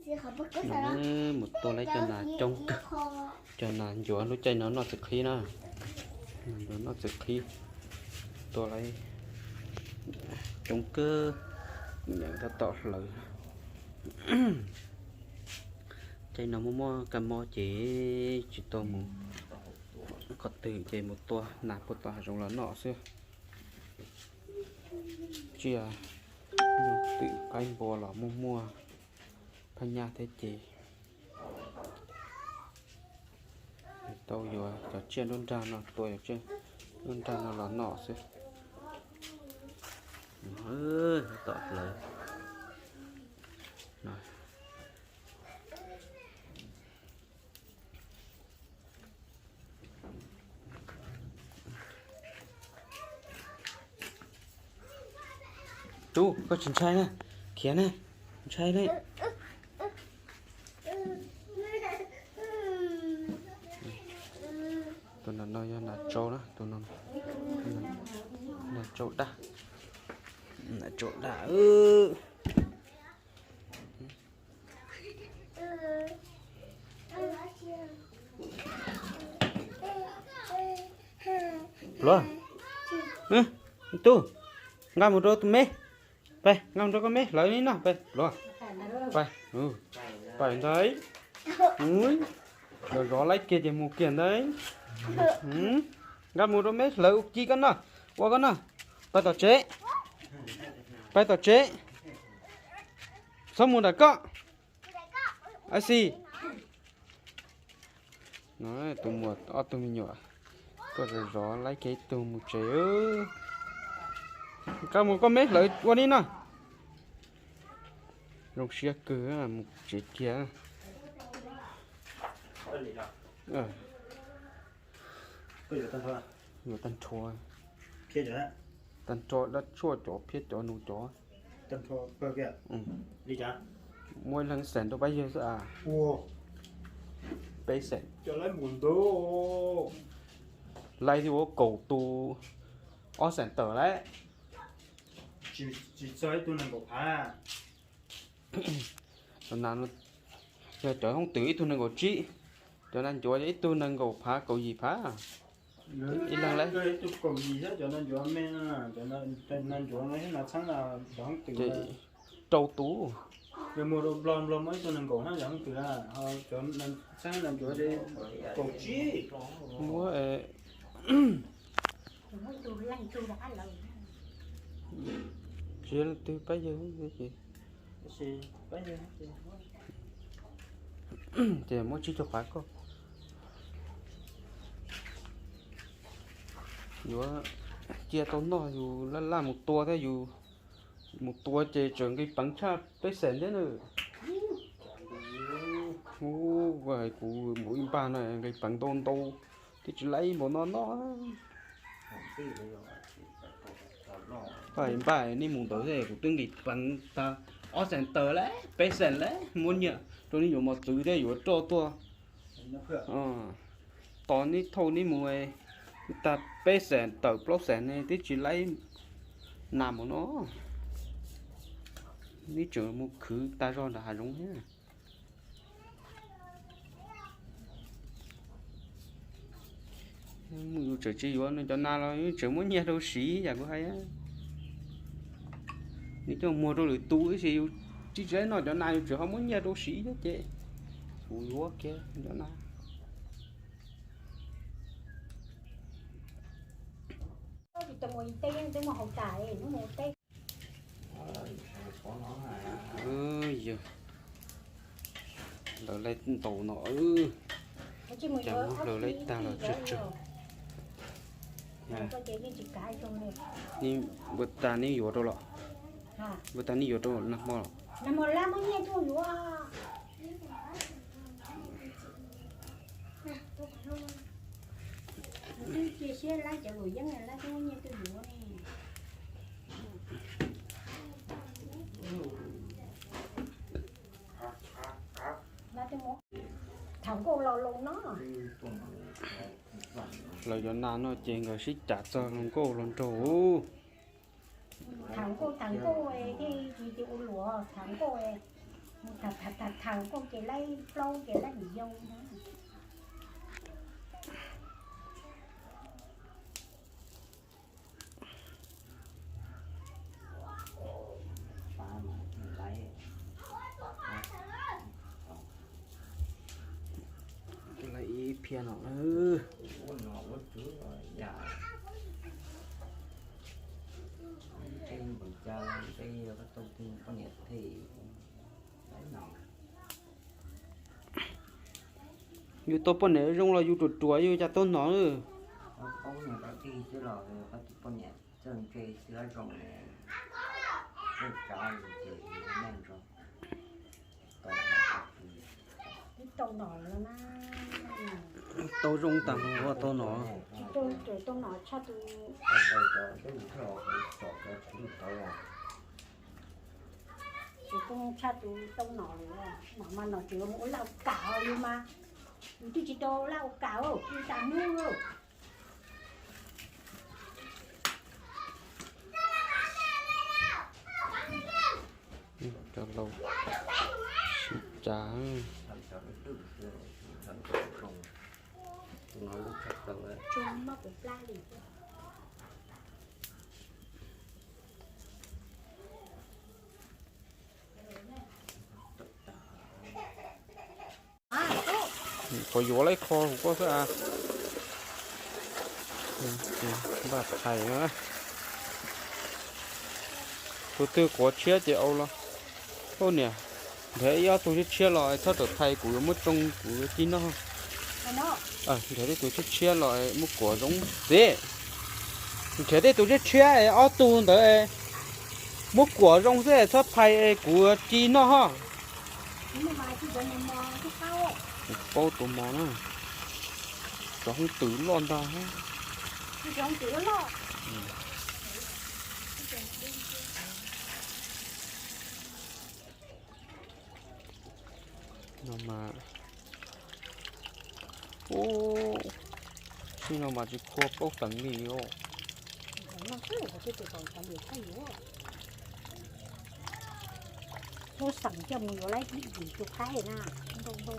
Mus tua lawv cov nas coob kawg, cov nas ncuav lub caij no noj txiv qhib na, ncuav noj txiv qhib, tua lawv coob kawg, tab tom hlawv. Caij no muaj muaj kab mob ces tsis tau mus qhov twg ces mus tua nas puag tom hav zoov los noj xwb. Tsiaj twm qaib npua los muaj muaj phab nyaj thiab ces tau yuav cov tsiaj nruab nrag no tua cov tsiaj nruab nrag no los noj xwb. Tom hlawv. Tub, koj tsis ntshai na, khiav na, ntshai na. Tus no no yog nas tsau na, tus no nas tsau daj, nas tsau daj. Pluav, tub, nqa mus rau tus me, pab nqa mus rau koj me hlawv li no, pab pluav, pab, pab ntag. Zov zov laib kiag ces mus kiag ntag. Nqa mus rau me hlawv ua ci koj noj, ua koj noj. Pab tom tsev, pab tom tsev, txhob mus nram koj. Ab xi, tus muam ob tug me nyuam, koj zov zov laib kiag ib tug mus tsev. Koj mus koj me hlawv ua li no. Zoo siab kawg, mus tsev kiag. Yuav tag nrho, tag nrho dab tshuaj cov phiab cov nus cov. Muaj ib leeg xees rau pab yawg xwb as. Peb xees. Laib thiab ua kaum tus ob xees tawm lawm. Yog cov hoob twm ib tug nees nkaum tsib, cov nas ncuav yog ib tug nees nkaum phav kaum yim phav. Ib leeg lawm. Rau tus. Muab tsis leej twg pab yawg ces, ces muab tsib caug phav koj. Yuav cia tau noj yus laj laj mus tua thiab, yus mus tua ces tseem nqis peev tshaj peb xees thiab na. Ub, kuv mus ib npag no nqis peev ntau ntau thiab tsis laib npaum no noj. Npaj nej mus ntawd thiab kuv twb nqis peev tag ob xees tawm lawm, peb xees lawm, muab nyiaj rau nej yuav mos txwv thiab yuav roj tuaj. Tos nej thauj nej mus tag peb xees tawm plaub xees ne twb tsis laib nas npaum no. Nej tseem mus khwv tag zog nram hav zoov thiab. Yus tseem tsis yuav cov nas los yus tseem muab nyiaj rau siv yam kuv hais. Nws coj muag rau lwm tus ib si, yus tsis tsis laib noj cov nas yus tseem ho muab nyiaj rau siv thiab ces kuv yuav kiag cov nas. Yog hlawv laib ntaus no, cas muab hlawv laib tag los tsawg tsawg. Npua tas neb yuav rau los? Npua tas neb yuav rau nag hmo los? Lawv cov nas no ces nkawd sib cav txog hluas nkauj hluas nraug. Tham nkauj tham nkauj, tham nkauj. Thaum, thaum, thaum koj ces laib plaub ces laib mus yau no. Laib ib phiab no. Yus tau poj niam zoo los yus ruam ruam yus cas tau nom. Tau zoo tas mus tau nom. Tsis tau nom tshaj tus, tsis tau tshaj tus tau nom lawm. Nom mas nom tseem mus ua laj ua kam li mas, yus twb tsis tau laj ua kam, tsis tas hnub. Cov laus sib cav. Qhov yuav laib kho hauv koj xwb a. Npaj thais na. Tus twg quav tshiab ces au los. Ub niam, nrhiav ib ob tug tshiab tshiab los txhob rawm thais, kuv yuav muab tsoo kuv ci noj. Nrhiav tej tus tshiab tshiab los muab kuav zoo xwb. Nrhiav tej tus tshiab tshiab es ob tug ntawd muab kuav zoo xwb, txhob thais es kuv ci noj ho. Kuv paub tus mos na, cov hoob twm loj ntag. No mas, ub, tsis no mas tsis khua plaub xeem li os. Lub xeem coj mus yuav laib ib yim tus qaib na, ntau ntau.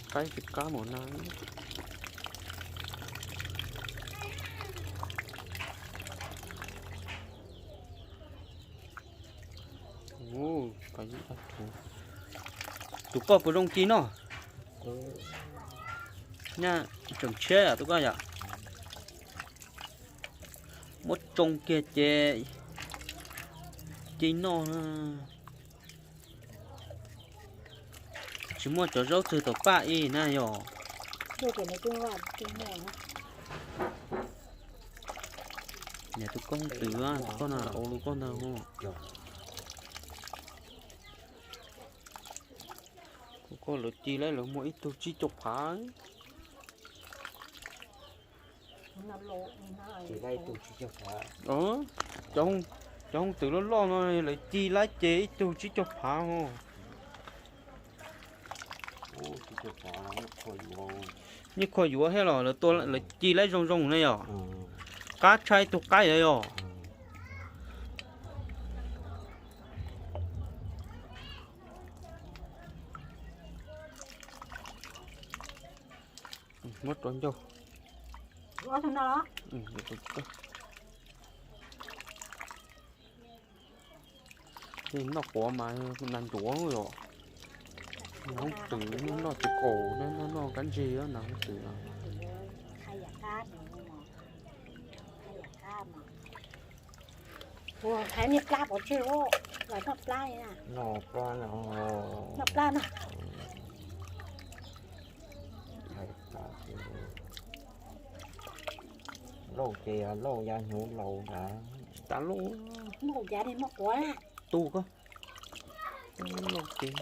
Qaib tsis qab mus na. Tus koj puas zoo ci noj? Nyaj tseem tshiab yom tus koj yom. Muab tsoo kiag ces ci noj na. Tsis muaj cov zaub twg tom paj ib na yom. Niam tus koj twm, tus koj na, ua lus koj ntag. Tus koj lawv ci laib lawv muaj ib tug tsib caug phav. Cov hoob twm loj loj no lawv ci laib ces ib tug tsib caug phav os. Nyiaj khua yuav thiab los lawv ci laib zoo zoo ne yom. Qab tshaj ib tug qaib yom. Muab rau ncauj. Noj quav mas nas ncuav yom. Nas hoob twm noj tsis kaum, noj noj kab ntsig nas hoob twm. Ua, thaiv niag plab pov tseg los noj plab na. Noj plab na. Lauj ces lauj ya hnyuv laus ntag. Tsis tas lauj. Muaj ya li muaj quav na. Tu koj. Lauj ces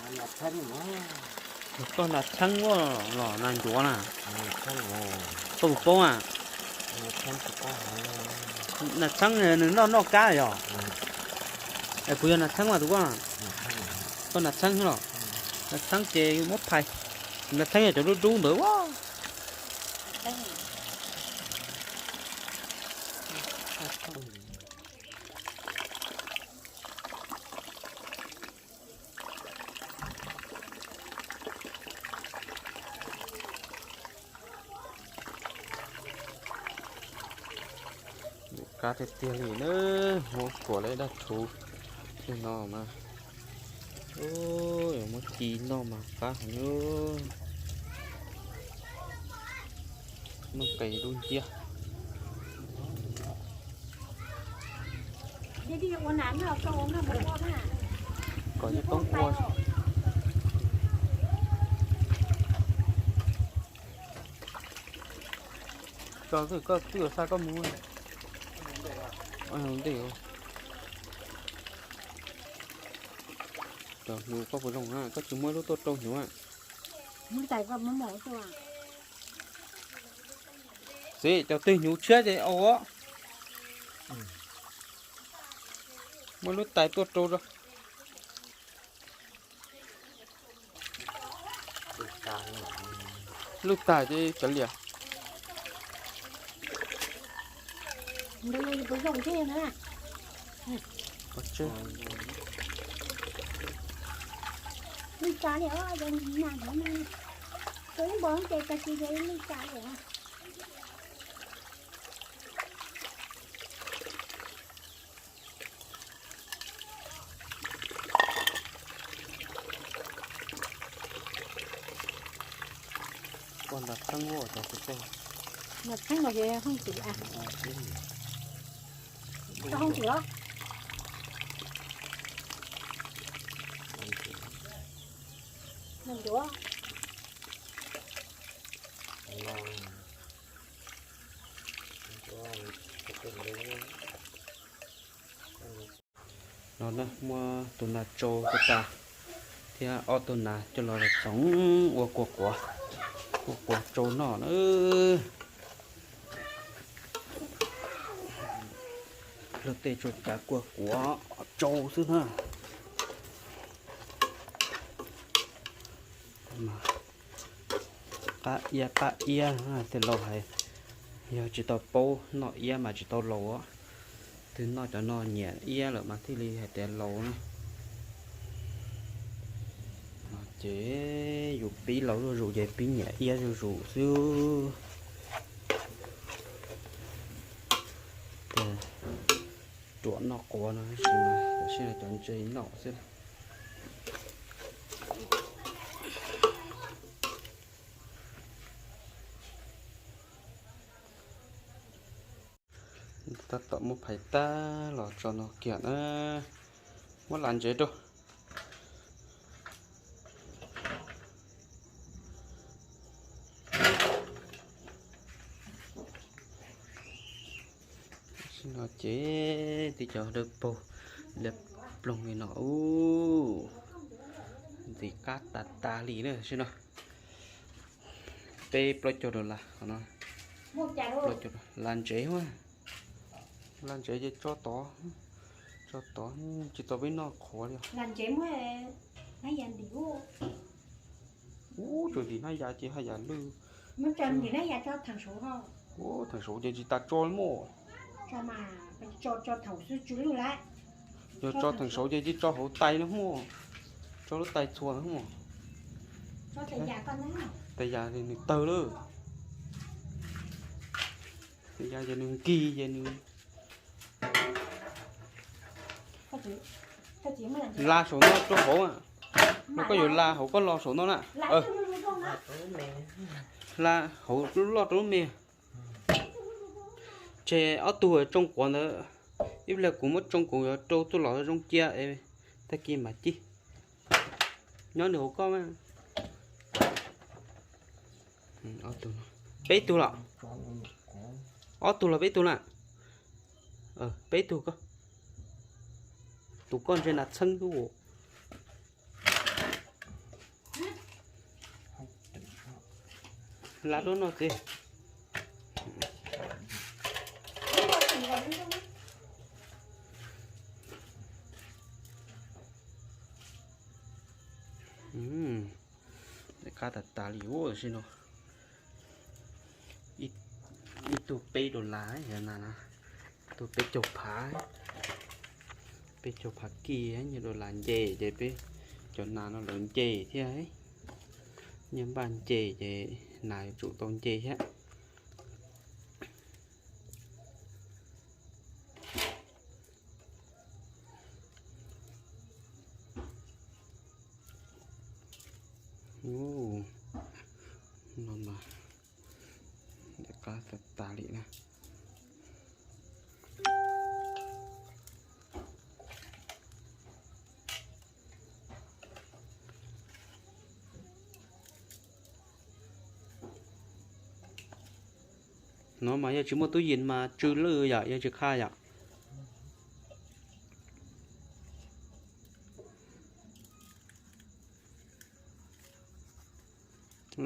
Koj nas txheeb los nas ncuav na? Koj puas paub a? Nas txheeb nws noj noj kab yog? Es puas yog nas txheeb mas tus koj? Koj nas txheeb los? Nas txheeb ces muab phais. Nas txheeb yog cov dub dub ntawd. Kab tiag tiag li na, muab kuam lawm dab thuv li no mas. Yuav muab ci noj mas qab heev. Muab qe dub nciab. Kom yus poob ua. Tso twb koj twb yuav xa koj mus ntej. Cov hnyuv koj puas zoo na, koj tsis muab lub tuaj rau hnyuv. Xij, cov twg hnyuv tshiab ces au os. Muab lub tais tuaj rau. Lub tais ces cov liam. Koj ntas txheeb ua cov kua txob. Ntas txheeb los ces hooj twm a? Koj hooj twm os. Ntas ncuav. No na, muab tus nas tsau tas thiab ob tug nas coj los txhoov ua kua quav, ua quav tsau noj na. Luag tej tsuas cav kua quav tsau xwb na. Qab iab qab iab, tej laus hais yog tsis tau paub noj iab mas tsis tau laus. Twb noj cov no nyiam iab lawm mas thiaj li hais tias laus na. Ces yus pib laus zuj zus ces pib nyiam iab zuj zus xwb. Ruam noj quav no tab sis mas tam sim no cov ntse noj xwb. Tab tom muab phais tag los tso no kiag na. Muab las ntsev rau. Tam sim no ces tib cov dawb paug liab ploog li no ub, ntxim qab tas tas li na tam sim no. Peb plaub caug dollar qhov no. Las ntsev, las ntsev ces tso tod, tso tod, tsis tau peb noj qhuav li. Ub, tsuas ntim hnab yas ces haj yam lwj. Ub, theem saud ces tsis tas tso li mas. Yog tso theem saud ces cia tso hauv tais no mas, tso lub tais txhua no mas. Tais yas nws tawg lawm. Tais yas ces nws nkig ces nws la saum no rau hauv. No koj yuav la hauv koj lo saum no na. La hauv loj rau lub me. Ces ob tug tsoo quav ntawd, ib pliag kuv muab tsoo kuv yuav rau tuaj los zoo cia es tag kis mam ci. Nyob nws hauv koj mas. Peb tug los? Ob tug los peb tug na? Peb tug. Tus koj ntshe nas txheeb xwb. Lab duab noj txiv. Qab tas tas li ua si no. Ib tug peb dollar na, tug peb caug phav, peb caug phav kis, nyiaj dollar nce ces peb cov nas no lawv nce thiab. Nyiaj npaj nce ces nas yuav tsum tau nce thiab. No mas qab tas tas li na. No mas yog tsis muaj tub yees mas tsw lwj yom, yog tsis qha yom.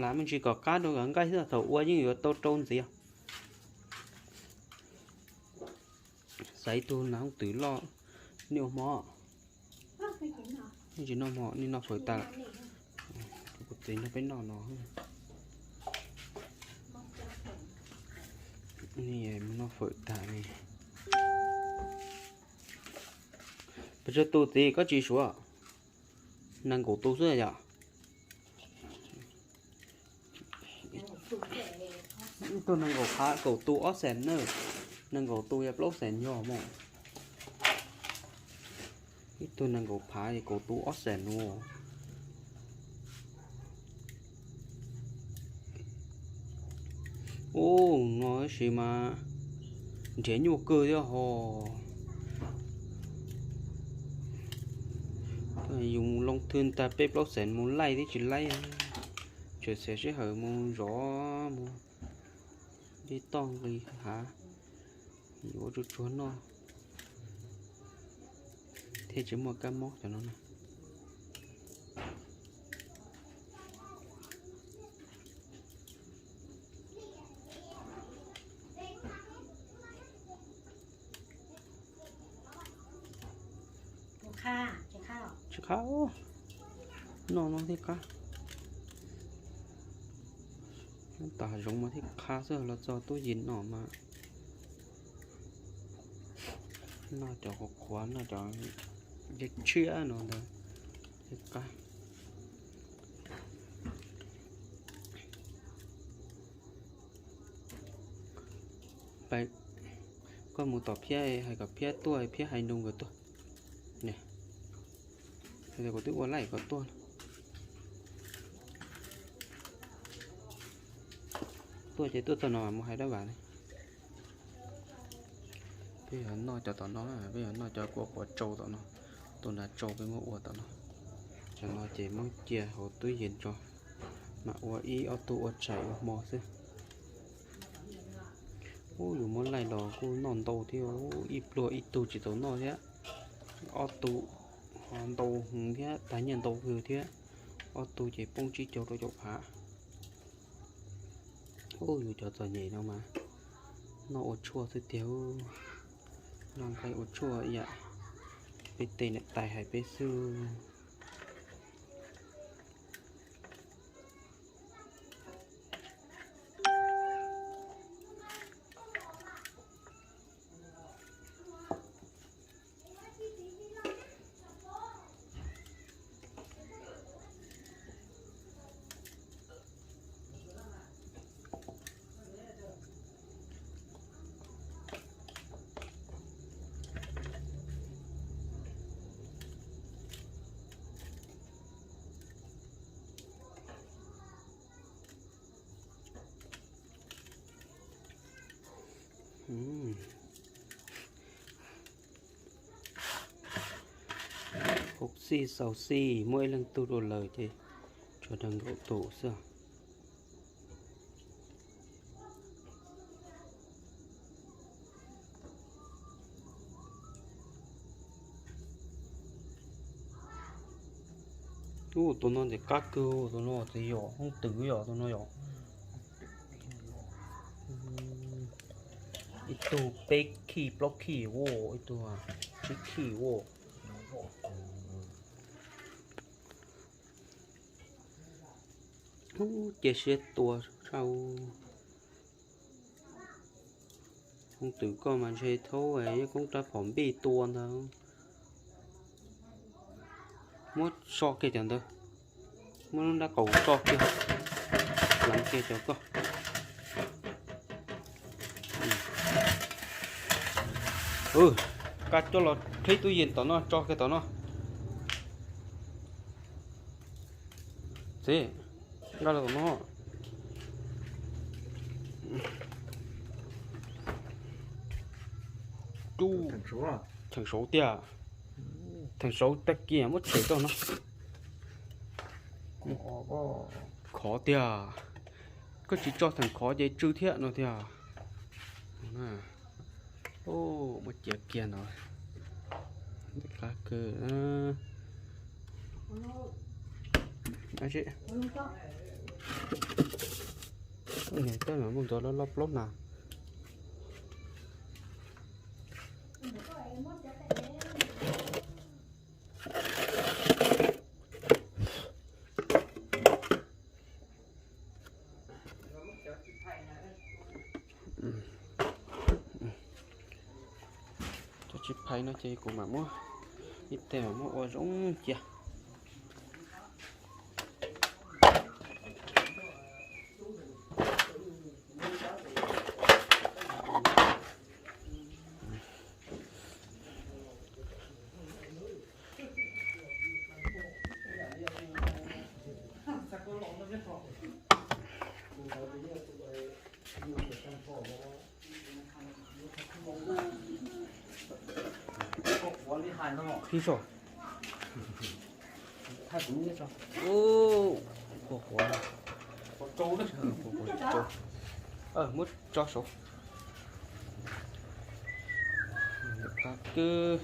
Lam me ntsis kom qab rau kom nqaij xwb, thaum ua yeej yuav tau rau ntxiv. Xaiv ib tug nas hooj twm loj, nej ua hmo? Nej tsis noj hmo, nej noj fawm tas lawm. Kuv txiv nrog peb noj no. Nej mus noj fawm tas ne. Pes tsawg tus txiv, koj tsis suav? Nees nkaum tus xwb yom. Ib tug nees nkaum phav, kaum tus ob xees na. Nees nkaum tus yog plaub xees yog mog. Ib tug nees nkaum phav es kaum tus ob xees nus. Ub, no tab sis mas nrhiav nyuaj kawg thiab ho. Yus loo thwj tag peb plaub xees mus laij twb tsis laib. Tseem xav sij hawm mus zov mus dej toj nqis hav, yuav ua tsuag tsuag noj thiaj tsis muaj kab mob cov no na. Tsis qab, noj no thiaj qab. Nyob tom hav zoov mas thiaj qab xwb, los txog tub yees no mas noj cov qhuav qhuav, noj cov tshiab tshiab no ntag thiaj qab. Koj mus tom Phiab, hais kom Phiab tuaj, Phiab hais nroo nkawd tuaj. Kuv twb ua laj kom tuaj. Tuaj ces tuaj txog no mus hais dab vas. Peb yuav noj cov tom no, peb yuav noj cov kuv ua qhuav tsau tom no, tus nrad tsau peb muab ua tom no. Cov no ces muab cia hauv tub yees tso, mam ua ib ob tug ua tshais ua hmo xwb. Ub, yus muab laij los kuj noj ntau thiab, ib pluag ib tug tsis tau noj thiab. Ob tug ho ntau heev thiab, tag nyiaj ntau kawg thiab. Ob tug ces poob tsib caug rau caum phav. Ub, yus cov txom nyem no mas noj ua tshuaj xwb tiag. Noj nqaij ua tshuaj ib yam peb tej niam tais hais peb xwb. Hauv xij xaus xij muaj ib leej tug dua lawm ces tshuav nees nkaum tus xwb. Ub, tus no ntxim qab kawg, tus no txiv yom, hoob twm yom, tus no yom. Ib tug peb khij plaub khij ua, ib tug tsib khij ua. Ub, cia siab tua tshaj. Kooj twm koj mas ntshe thaub yog koob rab phom npij tua ntag. Muab so kiag cov ntawd, muab lub nrab qaum so kiag, leev kiag cov koj. Ka coj los qhib tub yees tom no, tso kiag tom no. Txiv, nqa los tom no. Tub, theem saud tiag. Theem saud tag kis muab tshem rau no. Khov tiag. Koj tsis tso theem khov ces tsw thiab no tiag. Muab cia kiag no. Qab kawg. Niag tab mas muaj ntxuav loj loj plaub na. Cov tsis phais no ces kuv mam muab ib teg mam muab ua zoo cia. Qhib saum. Ua, qhuav qhuav. Muab tso saud. Qab kawg.